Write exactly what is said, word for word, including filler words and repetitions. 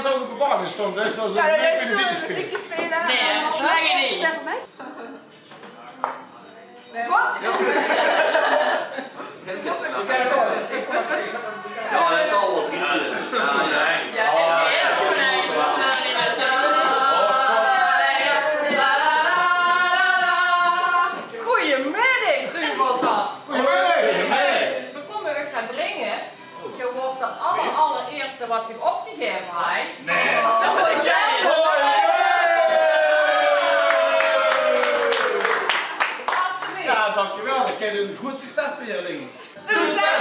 Zou op de bar staan, dus dat is... Ja, dat is zo, muziekje spelen. Nee, hè? Slenge niet. Is dat voor mij? Wat? Ja, dat is al wat drie minuten. Ja, ja. Ja, en weer toen hij was naar die mensen. Goeiemiddag, Ruud Bosat. Goeiemiddag. We komen weer gaan drinken. Je wordt de aller, allereerste wat zich opgegeven heeft. Nee. Dat wordt jij. Oh, ja. Alsjeblieft. Ja, dankjewel. Ik heb een goed succes weer, denk ik. Toen zes